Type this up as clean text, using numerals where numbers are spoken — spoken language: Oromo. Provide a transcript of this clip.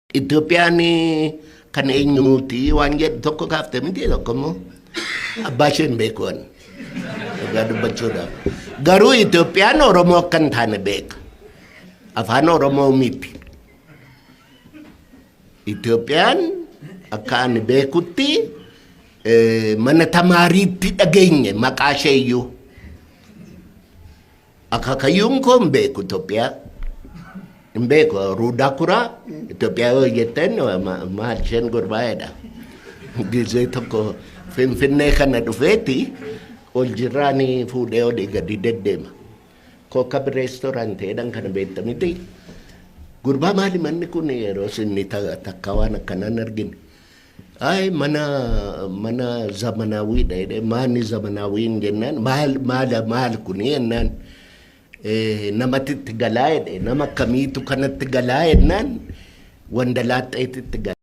Itoophiyaan kan eenyuuti waan jedhu tokko kaafte miti, tokko immoo abbaa ishee hin beeku ani. Dhugaa dubbachuudhaaf. Garuu Itoophiyaan Oromoo akka hin taane beeka. Afaan Oromoo miti. Itoophiyaan akka ani beekutti mana tamaariitti dhageenye maqaa ishee iyyuu. Akaakayyuun koo hin beeku Itoophiyaa. Hin beeku ruudaa kuraa Itoophiyaa yoo jettan maal isheen gurbaa'eedha. Gizee tokko Finfinnee kana dhufeeti ol jirraanii fuudhee olii gadi deddeema. Kookab reestooraantii jedhan kana beekta miti. Gurbaa, maali manni kun? Yeroo inni takka waan akkanaan argine. Ay, mana zamanaawiidha jedhee, maani zamanaawiin jennaan, maal maal maal kuni jennaan, namatti itti galaa jedhe. Nama akkamiitu kanatti galaa jennaan, wandalaaxxeetti itti gala.